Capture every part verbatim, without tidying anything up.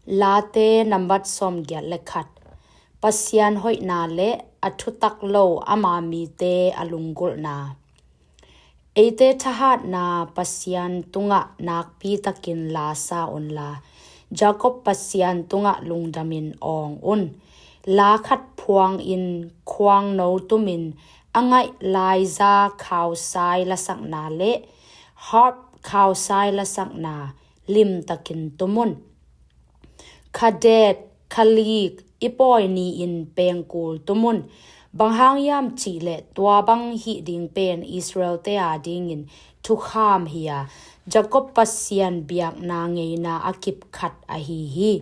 Late nambat sawmgiat le khat. Pasian hoihna le a thutak lo ama mite a lunggulhna. Eite thahatna Pasian tungah nakpitakin la sa unla, Jacob Pasian tungah lungdamin awng un. La khat phuangin khuangno tumin a ngaih laiza khausai lasakna le harp khausai lasakna limtakin tum un. Khadet, khalik, i pawi ni-in pengkul tum un. Bang hang hiam cihleh tua bang hih ding pen Israel-te a dingin thukham hi a, Jacob Pasian biakna ngeina a kip khat ahi hi.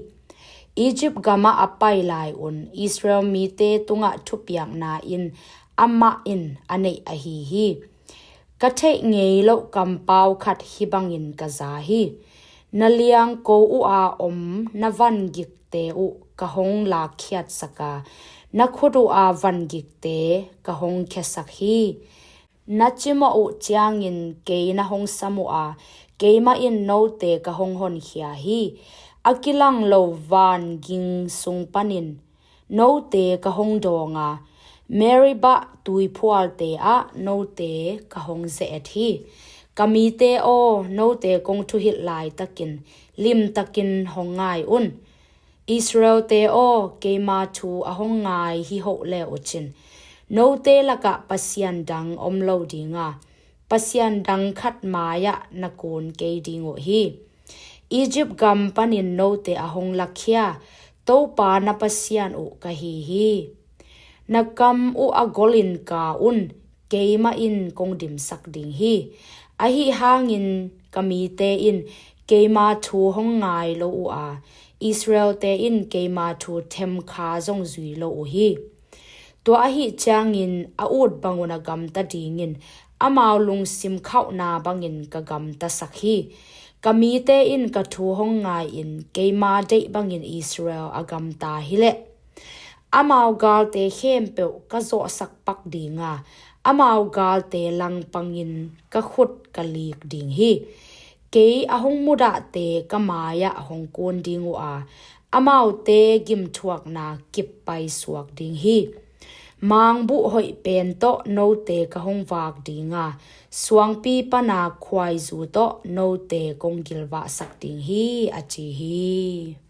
Egypt gamah a pai lai un Israel mite tungah thupiakna in amah in a neih ahi hi. Ka theih ngei loh kampau khat hih bangin ka za hi. Na liangko uh a om na vangikte uh ka hong lakkhiatsak a, na khut uh a vangikte ka hong khiasak hi. Na cimawh uh ciangin kei na hong sam uh a, keimah in note ka hong honkhia hi. A kilang lo van ging sung panin note ka hong dawng a, Meribah tuiphualte ah note ka hong ze-et hi. Ka mite aw, note kong thuhilh laitakin limtakin hong ngai un. Israel-te aw, keima thu a hong ngai hi hoh le uh cin, note lakah pasian dang om lo ding a, pasian dang khat mai-ah na kun kei ding uh hi. Egypt gam panin note a hong lakhia Topa na Pasian uh ka hi hi. Na kam uh a golin ka un, keimah in kong dimsak ding hi. Ahi hangin ka mite in keima thu hong ngai lo uh a, Israel-te in keima thu themkha zong zui lo uh hi. Tua ahih ciangin a ut bangun a gamta dingin amau lungsim khauhna bangin ka gamtasak hi. Ka mite in ka thu hong ngai-in keima deih bangin Israel a gamta hileh amau galte khempeuh ka zawhsak pak ding a, amau galte langpangin ka khut ka lik ding hi. Kei a hong mudahte ka mai-ah hong kun ding uh a, amaute gimthuakna kip paisuak ding hi. Mangbuh hoih pen tawh note ka hong vak ding a, suangpi pana khuaizu tawh note kong gilvahsak ding hi, a ci hi.